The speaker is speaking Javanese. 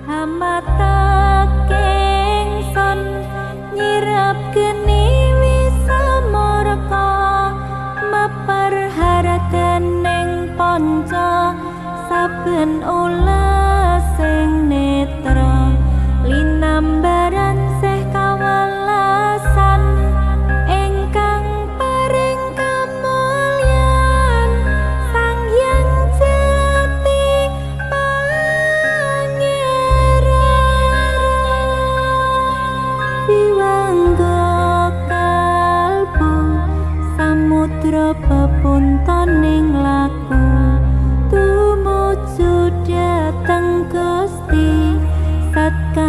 Hamataking son nyirap geni wisamurka maperharakening panca saben ulasing netra linambaran sih kawelasan ingkang paring kamulyan Sang Hyang Jati Pangeran Wiwangga kalbu samudra pepuntoning laku tumuju dhateng Gusti Sat.